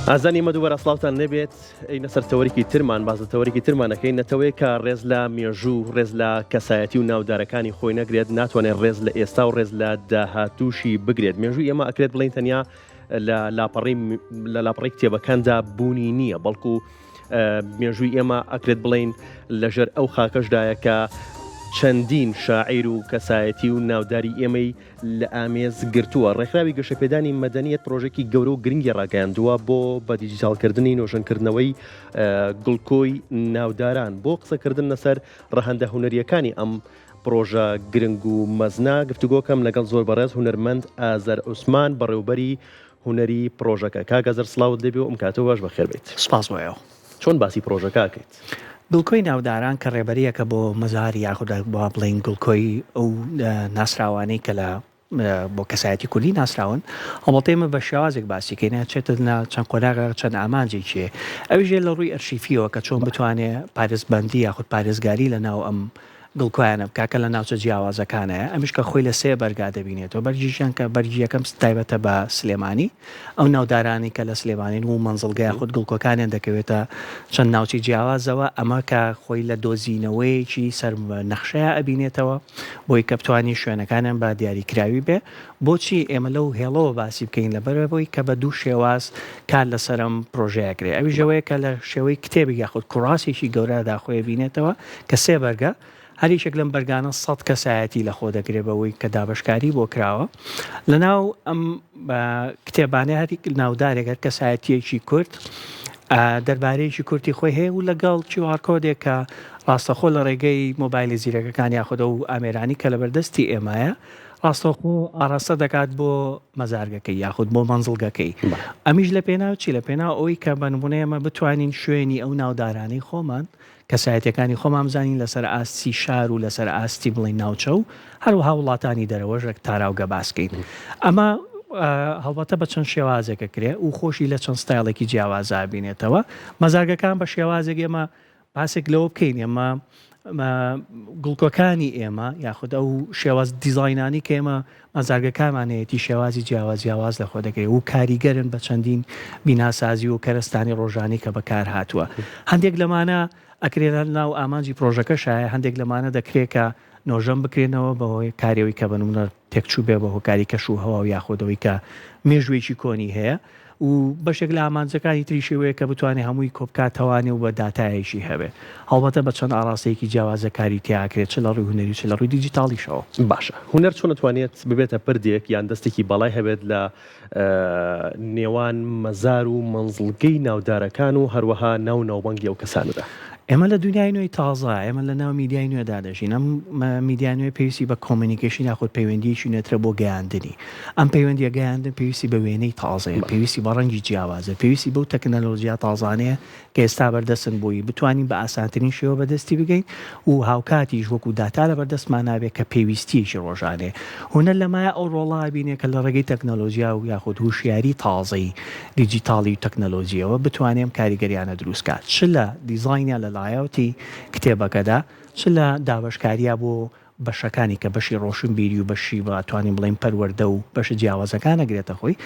ئازانی ئێمە دووبارە سڵاوتان لێبێت ئەینە سەر تەوەرێکی ترمان باس لە تەوەرێکی ترمان ئەکەین نەتەوەیەک کە ڕێز لە مێژوو ڕێز لە کەسایەتی و ناودارەکانی خۆی نەگرێت ناتوانێت ڕێز لە ئێستا و ڕێز لە داهاتووشی بگرێت مێژووی ئێمە ئەکرێت بڵێین تەنیا لە لاپەڕی لە لاپەڕی کتێبەکاندا بوونی نییە بەڵکو مێژووی ئێمە ئەکرێت بڵێین لەژێر ئەو خاکەشدایە کە چەندین شاعیر و کەسایەتی و ناوداری ئێمەی لە ئامێز گرتووە. ڕێکخراوی گەشەپێدانی مەدەنیەت پرۆژەیەکی گەورە و گرنگی ڕاگەیاندووە بۆ بە دیجیتاڵکردنی نۆژەنکردنەوەی گڵکۆی ناوداران. بۆ قسەکردن لەسەر ڕەهەندە هونەرییەکانی ئەم پرۆژە گرنگ و مەزنە گفتوگۆکەم لەگەڵ زۆر بەڕێز هونەرمەند ئازەر عوسمان بەڕێوبەری هونەری پرۆژەکە. کاک ئازەر سڵاوت لێبێ و ئەم کاتە باش بەخێر بێیت. سپاس بۆ ئێوە. چۆن باسی پرۆژەکە ئەکەیت؟ گڵکۆی ناوداران کە ڕێبەرییەکە بۆ مەزار یاخود با بڵێین گڵکۆی ئەو ناسراوانەی کە لە بۆ کەسایەتی کوردی ناسراون، هەڵبەتە ئێمە بە شێوازێک باسی کەین ئەچێتە نا چەند قۆناغێک چەند ئامانجێکی هەیە ئەویش لە ڕووی ئەرشیفیەوە کە چۆن بتوانێ پارێزبەندی یاخود پارێزگاری لە ناو ئەم گڵکۆیانە بکا کە لە ناوچە جیاوازەکانایە، ئەمیش کە خۆی لە سێ بەرگا دەبینێتەوە، بەرگیشیان کە بەرگی یەکەم تایبەتە بە سلێمانی، ئەو ناودارانەی کە لە سلێمانین و مەنزڵگە یاخود گڵکۆکانیان دەکەوێتە چەند ناوچەی جیاوازەوە، ئەمە کە خۆی لە دۆزینەوەیەکی سەر نەخشەیا ئەبینێتەوە بۆی کە بتوانین شوێنەکانیان بە دیاریکراوی بێ. بۆچی ئێمە لەو هێڵەوە باسی بکەین؟ لەبەرئەوەی کە بە دوو شێواز کار لەسەر ئەم پرۆژەیە کرێ، ئەویش ئەوەیە کە لە شێوەی کتێبێک یاخود کوڕاسێکی گەورەدا خۆی ئەبینێتەوە کە سێ بەرگە، هەر یەکێک لەم بەرگانە سەد کەسایەتی لە خۆ دەگرێ بەوەی کە دابەشکاری بۆ کراوە. لەناو ئەم کتێبانە هەر ناودارێک هەر کەسایەتییەکی کورد دەربارەیەکی کورتی خۆی هەیە و لەگەڵ QR کۆدێک کە ڕاستەخۆ لە ڕێگەی مۆبایلی زیرەکەکان یاخود ئەو ئامێرانی کە لەبەردەستی ئێمایە ڕاستەوخۆ ئاڕاستە دەکات بۆ مەزارگەکەی یاخود بۆ مەنزڵگەکەی ئەمیش لە پێناو چی لە پێناو ئەوەی کە بە نمونە ئێمە بتوانین شوێنی ئەو ناودارانەی خۆمان کەسایەتیەکانی خۆمان بزانین لەسەر ئاستی شار و لەسەر ئاستی بڵێین ناوچە و هەروەها وڵاتانی دەرەوەش وەک تاراوگە باس کەین ئەمە هەڵبەتە بە چەند شێوازێک ئەکرێ و خۆشی لە چەند ستایڵێکی جیاوازا بینێتەوە مەزارگەکان بە شێوازێک ئێمە باسێک لەوە بکەین ئێمە گوڵکۆکانی ئێمە یاخود ئەو شێواز دیزاینانی کە ئێمە مەزارگەکانمان هەیەتی شێوازی جیاواز جیاواز لە خۆ دەگرێت و کاریگەرن بە چەندین بیناسازی و کەرەستانی ڕۆژانی کە بەکار هاتووە هەندێک لەمانە ئەکرێنە ناو ئامانجی پرۆژەکەشایە هەندێک لەمانە دەکرێت کە نۆژەن بکرێنەوە بەهۆی کارەوەی کە بەنمونە تێکچووبێ بە هۆکاری کەش و هەوا و یاخود ئەوەی کە مێژوویەکی کۆنی هەیە و بەشێک لە ئامانجەکانی تریشی ئەوەیە کە بتوانێ هەمووی کۆبکاتەوانێ و بە داتایەکی هەبێ. هەڵبەتە بە چەند ئاڕاستەیەکی جیاوازە کاری تیا ئەکرێت چ لە ڕووی هونەری و چ لە ڕووی دیجیتاڵیشەوە. باشە هونەر چۆن ئەتوانێت ببێتە پردێک یان دەستێکی باڵای هەبێت لە نێوان مەزار و مەنزڵگەی ناودارەکان و هەروەها ناو و ناوبانگی ئەو کەسانەدا؟ ئێمە لە دونیای نوێی تازە، ئێمە لە ناو میدیای نوێدا دەژین، ئەم میدیا نوێ پێویستی بە communication یاخود پەیوەندییەکی نوێترە بۆ گەیاندنی. ئەم پەیوەندییە گەیاندن پێویستی بە وێنەی تازەیە، پێویستی بە ڕەنگی جیاوازە، پێویستی بەو تەکنەلۆجیا تازانەیە کە ئێستا بەردەستن بۆی بتوانین بە ئاسانترین شێوە بەدەستی بگەین و هاوکاتیش وەکو داتا لەبەردەستمان نابێت کە پێویستییەکی ڕۆژانەیە. هونەر لەمایە ئەو ڕۆڵە ئەبینێ کە لە ڕێگەی تەکنەلۆجیا و یاخود هوشیاری تازەی دیجیتاڵی و تەکنەلۆجییەوە بتوانێ ئەم کاریگەریانە دروست کات چ لە دیزاین یا لە layout ی کتێبەکەدا چ لە دابەشکارییا بۆ بەشەکانی کە بەشی ڕۆشنبیری و بەشی با توانین بڵێین پەروەردە و بەشە جیاوازەکان ئەگرێتە خۆی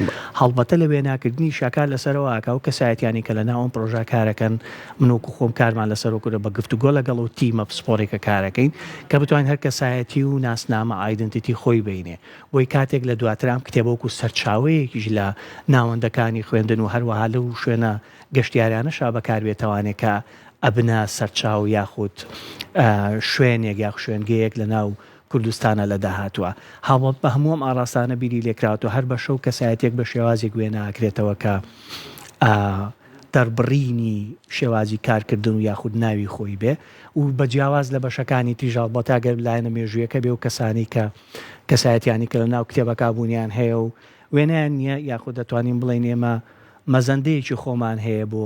هەڵبەتە لە وێناکردنیشا کار لەسەرەوە ئەکا ئەو کەسایەتیانەی کە لەناو ئەم پڕۆژە کارەکەن من وەکو خۆم کارمان لەسەرەوە کردوە بە گفتوگۆ لەگەڵ ئەو تیمە پسپۆڕی کە کارەکەین کە بتوانین هەر کەسایەتی و ناسنامە identity خۆی بینێ بۆی کاتێک لە دواتر ئەم کتێبە وەکو سەرچاوەیەکیش لە ناوەندەکانی خوێندن و هەروەها لەو شوێنە گەشتیارانەشا بەکاربێتەوانێ کە ئەبنە سەرچاو یاخود شوێنێک یاخ شوێنگەیەک لە ناو کوردستانە لە داهاتووە. هاوڵات بە هەموو ئەم ئاڕاستانە بیری لێکراوەتەوە هەر بەشە و کەسایەتیەک بە شێوازێک وێنا ئەکرێتەوە کە دەربڕینی شێوازی کارکردن و یاخود ناوی خۆی بێ و بە جیاواز لە بەشەکانی تریش هەڵبەتە گەر لایەنە مێژوویەکە بێ و کەسانی کە کەسایەتیانی کە لە ناو کتێبەکە بوونیان هەیە و وێنەیان نییە یاخود دەتوانین بڵێین ئێمە مەزەندەیەکی خۆمان هەیە بۆ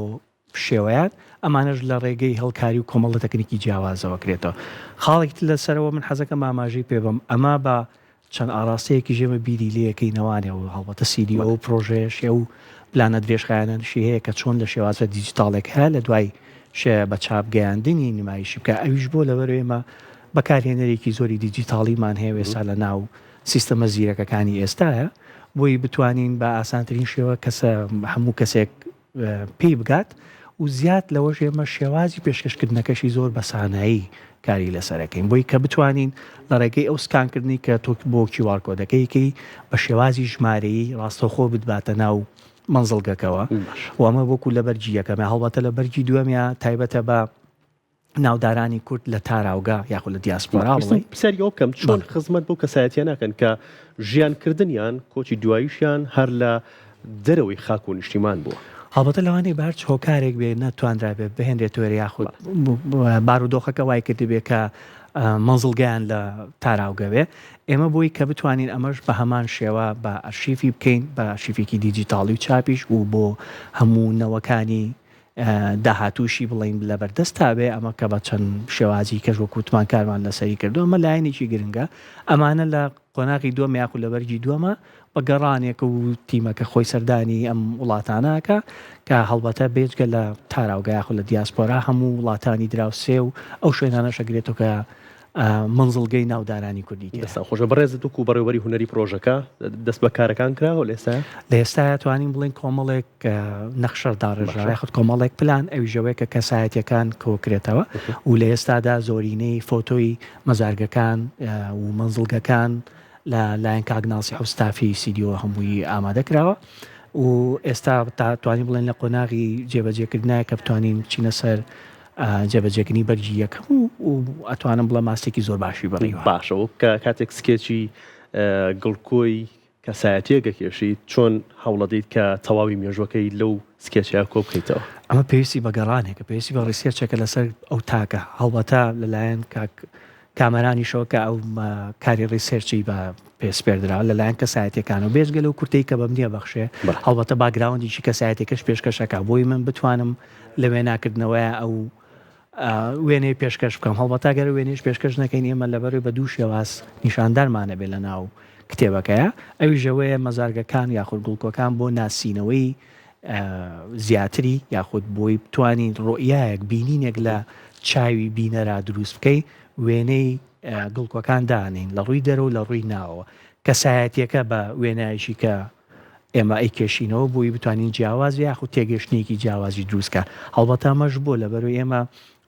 شێوەیان، ئەمانەش لە ڕێگەی هێڵکاری و کۆمەڵە تەکنیکی جیاوازەوە کرێتەوە. خاڵێکی تر لەسەرەوە من حەزەکەم ئاماژەی پێ بەم، ئەمە بە چەند ئاڕاستەیەکیش ئێمە بیری لێ ئەکەینەوانێ و هەڵبەتە سی دی ئەو پرۆژەیەشی ئەو پلانە درێژخایەنەشی هەیە کە چۆن لە شێوازە دیجیتاڵێک هە لە دوای شێ بە چاپ گەیاندنی نمایشی بکا ئەویش بۆ لەبەر ئێمە بەکارهێنەرێکی زۆری دیجیتاڵیمان هەیە و ئێستا لە ناو سیستەمە زیرەکەکانی ئێستایە بۆی بتوانین بە ئاسانترین شێوە کەسە هەموو کەسێک. پێی بگات و زیاد لەوەش ئێمە شێوازی پێشکەشکردنەکەشی زۆر بە سانایی کاری لەسەرەکەین بۆی کە بتوانین لە ڕێگەی ئەو سکانکردنی کە تۆ بۆ QR code ەکەیکەی بە شێوازی ژمارەیی ڕاستەوخۆ بتباتە ناو مەنزڵگەکەوە و ئەمە وەکو لە بەرگی یەکەمە هەڵبەتە لە بەرگی دووەمیا تایبەتە بە ناودارانی کورد لە تاراوگە یاخود لە دیاسپۆرا بڵێ. پرسیاری ئەوە بکەم چۆن خزمەت بەو کەسایەتیە ناکەن کە ژیانکردنیان کۆچی دواییشیان هەر لە دەرەوەی خاک و نیشتیمان بووە؟ هەڵبەتە لەوانەیە بە هەرچ هۆکارێک بێ نەتوانرابێ بهێنرێتەوە ئێرە یاخود بارودۆخەکە وای کردبێ کە مەنزڵگەیان لە تاراوگە بێ. ئێمە بۆی کە بتوانین ئەمەش بە هەمان شێوە بە ئەرشیفی بکەین، بە ئەرشیفێکی دیجیتاڵی و چاپیش و بۆ هەموو نەوەکانی داهاتووشی بڵێین لەبەردەستا بێ، ئەمە کە بە چەند شێوازی کەش وەکو وتمان کارمان لەسەری کردووە، ئەمە لایەنێکی گرنگە. ئەمانە لە قۆناغی دووەم یاخود لە بەرگی دووەمە بە گەڕانێک و تیمەکە خۆی سەردانی ئەم وڵاتانە ئەکا کە هەڵبەتە بێجگە لە تاراوگە یاخود لە دیاسپۆرا هەموو وڵاتانی دراوسێ و ئەو شوێنانەش ئەگرێتەوە کە مەنزڵگەی ناودارانی کوردی تێدایە. دەستان خۆش بێت. بەڕێزت وەکو بەڕێوەبەری هونەری پڕۆژەکە دەست بە کارەکان کراوە لە ئێستایا؟ لە ئێستایا توانین بڵێین کۆمەڵێک نەخشە داڕێژراوە یاخود کۆمەڵێک پلان ئەویش ئەوەیە کە کەسایەتیەکان کۆکرێتەوە و لە ئێستادا زۆرینەی فۆتۆی مەزارگەکان و مەنزڵگەکان لە لایەن کاک ناسیح و ستافی سیدیۆ هەمووی ئامادە کراوە و ئێستا تا توانین بڵێن لە قۆناغی جێبەجێکردنایە کە بتوانین بچینە سەر جێبەجێکردنی بەرگی یەکەم و ئەتوانم بڵێم ئاستێکی زۆر باشی بڕیوە. باشە و کە کاتێک سکێچی گڵکۆی کەسایەتیەک ئەکێشیت چۆن هەوڵەدەیت کە تەواوی مێژوەکەی لەو سکێچەیا کۆبکەیتەوە؟ ئەمە پێویستی بە گەڕانێکە، پێویستی بە research ێکە لەسەر ئەو تاکە، هەڵبەتە لەلایەن کاک کامەرانیشەوە کە ئەو کاری research ی بە پێ سپێردراوە لەلایەن کەسایەتیەکانەوە بێجگە لەو کورتەی کە بەمنی ئەبەخشێ، هەڵبەتە background ێکی کەسایەتیەکەش پێشکەش ئەکا بۆی من بتوانم لە وێناکردنەوەیا ئەو وێنەی پێشکەش بکەم، هەڵبەتە گەر وێنەیش پێشکەش نەکەین ئێمە لەبەرەوەی بە دوو شێواز نیشاندانمان ئەبێ لە ناو کتێبەکەیا ئەویش ئەوەیە مەزارگەکان یاخود گوڵکۆکان بۆ ناسینەوەی زیاتری یاخود بۆی بتوانین ڕۆیایەک بینینێک لە چاوی بینەرا دروست بکەی وێنەی گوڵکۆکان دانین لە ڕووی دەرەوە لە ڕووی ناوەوە کەسایەتیەکە بە وێنایەکی کە ئێمە ئەیکێشینەوە بۆی بتوانین جیاواز یاخود تێگەشتنێکی جیاوازی دروست کا. هەڵبەتە ئەمەش بۆ لەبەرئەوەی ئێمە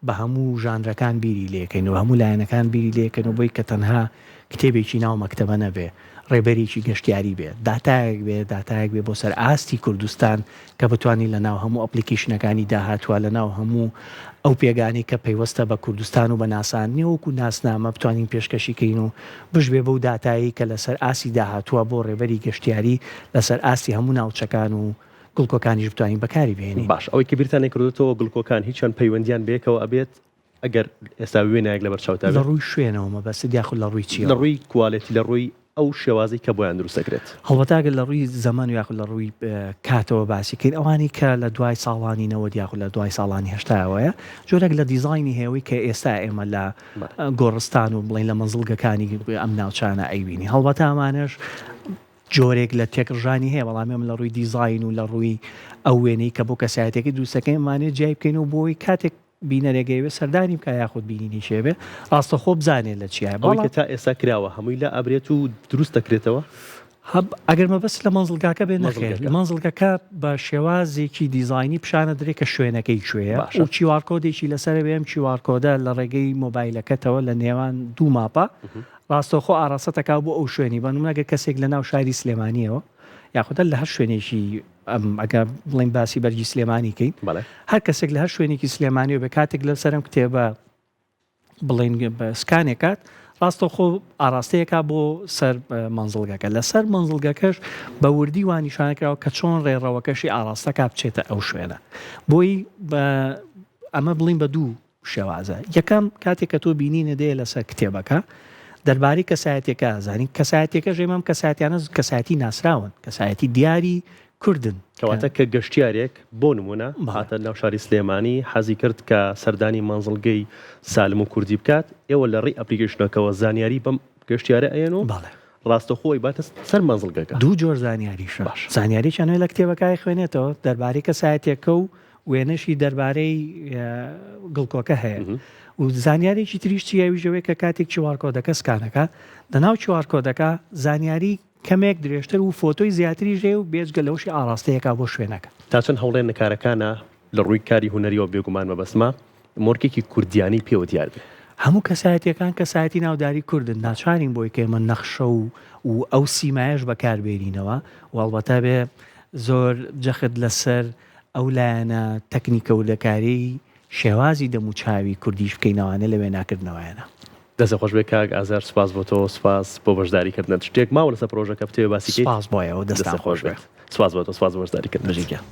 بە هەموو ژانرەکان بیری لێکەین و هەموو لایەنەکان بیری لێکەین و بۆی کە تەنها کتێبێکی ناو مەکتەبە نەبێ ڕێبەرێکی گەشتیاری بێ داتایەک بێ داتایەک بێ بۆ سەر ئاستی کوردستان کە بتوانین لە ناو هەموو application ەکانی داهاتووە لە ناو هەموو ئەو پێگانەی کە پەیوەستە بە کوردستان و بە ناساندنی وەکو ناسنامە بتوانین پێشکەشی کەین و بشبێ بەو داتایەی کە لەسەر ئاستی داهاتووە بۆ ڕێبەری گەشتیاری لەسەر ئاستی هەموو ناوچەکان و گڵکۆکانیش بتوانین بەکاری بهێنین. باش ئەوەی کە بیرتان نەکردۆتەوە گڵکۆکان هیچیان پەیوەندیان بەیەکەوە ئەبێت؟ ئەگەر ئێستا وێنایەک لەبەر چاوتا بێت. لە ڕووی شوێنەوە مەبەستت یاخود لە ڕووی چییەوە؟ لە ڕووی quality، لە ڕووی ئەو شێوازەی کە بۆیان دروست دەکرێت. هەڵبەتە ئەگەر لە ڕووی زەمەن یاخود لە ڕووی کاتەوە باسی کەین ئەوانەی کە لە دوای ساڵانی 90 یاخود لە دوای ساڵانی هەشتایەوەیە جۆرێک لە دیزاینی هەیە ئەوەی کە ئێستا ئێمە لە گۆڕستان و بڵێین لە مەنزڵگەکانی ئەم ناوچانە ئەیبینین هەڵبەتە ئەمانەش جۆرێک لە تێکڕژانی هەیە بەڵام ئێمە لە ڕووی دیزاین و لە ڕووی ئەو وێنەی کە بۆ کەسایەتیەکەی دروست دەکەین ئەمانەوێت جیای بکەینەوە بۆ ئەوەی کاتێک بینەرێک ئەیەوێت سەردانی بکات یاخود بینینیشی هەبێت ڕاستەوخۆ بزانێت لە چیایە ئەوەی کە تا ئێستا کراوە هەمووی لا ئەبرێت و دروست دەکرێتەوە؟ ئەگەر مەبەست لە مەنزڵگاکە بێ نەخێر مەنزڵگەکە بە شێوازێکی دیزاینی پیشانە درێ کە شوێنەکەی کوێیە و QR code ێکی لەسەر بێ ئەم QR code ە لە ڕێگەی مۆبایلەکەتەوە لە نێوان دوو map ە ڕاستەوخۆ ئاڕاستەتەکا بۆ ئەو شوێنی بە نمونە گەر کەسێک لە ناو شاری سلێمانیەوە یاخود لە هەر شوێنێکی ئەم ئەگە بڵێین باسی بەرگی سلێمانی کەین هەر کەسێک لە هەر شوێنێکی سلێمانیەوە بێ کاتێک لەسەر ئەم کتێبە بڵێن بە scan ێکات ڕاستەوخۆ ئاراستەیەکا بۆ سەر مەنزڵگەکە لەسەر مەنزڵگەکەش بە وردی وا نیشانەکراوە کە چۆن ڕێڕەوەکەشی ئاراستەکە بچێتە ئەو شوێنە بۆی ئەمە بڵین بە دوو شێوازە یەکەم کاتێک کە تۆ بینینە دێ لەسەر کتێبەکە دەربارەی کەسایەتەکە زانین کەسایەتەکە ژێمەم کەسایەتیانە کەسایەتی ناسراون کەسایەتی دیاری کوردن. کەواتە کە گەشتیارێک بۆ نموونە هاتە ناو شاری سلێمانی حەزی کرد کە سەردانی مەنزڵگەی سالم و کوردی بکات، ئێوە لە ڕێی application ەکەوە زانیاری بەم گەشتیارە ئەیەن و ڕاستەوخۆ ئەیباتە سەر مەنزڵگەکە. دوو جۆر زانیاریشە، زانیارییان هەیە لە کتێبەکە ئەیخوێنێتەوە دەربارەی کەسایەتییەکە و وێنەشی دەربارەی گڵکۆکە هەیە و زانیارێکی تریش چییە ئەویش ئەوەیە کە کاتێک QR code ەکە scan ەکە لەناو QR code ەکە زانیاری. کەمێک درێژتر و فۆتۆی زیاتریش هەیە و بێجگە لەوەشی ئاڕاستەیەکا بۆ شوێنەکە. تا چەند هەوڵێن کارەکانە لە ڕووی کاری هونەریەوە بێگومان مەبەستمە مۆرکێکی کوردیانەی پێوە دیار بێ. هەموو کەسایەتیەکان کەسایەتی ناوداری کوردن ناچارین بۆی کە ئێمە نەخشە و و ئەو سیمایەش بەکار بێنینەوە و ئەڵبەتە بێ زۆر جەخت لەسەر ئەو لایەنە تەکنیکە وردەکاریەی شێوازی دەم و چاوی کوردیش بکەینەوانە لە وێناکردنەوەیانە. دەستت خۆش بێت کاک ئازار سوپاس بۆ تۆ سوپاس بۆ بەشداری کردنت شتێک ماوە لەسەر پرۆژەکە بتەوێ باسی کەیت؟ سوپاس بۆ ئێوە دەستان خۆش بێت. سوپاس بۆ تۆ سوپاس بۆ بەشداری کردنت. بژی گیان.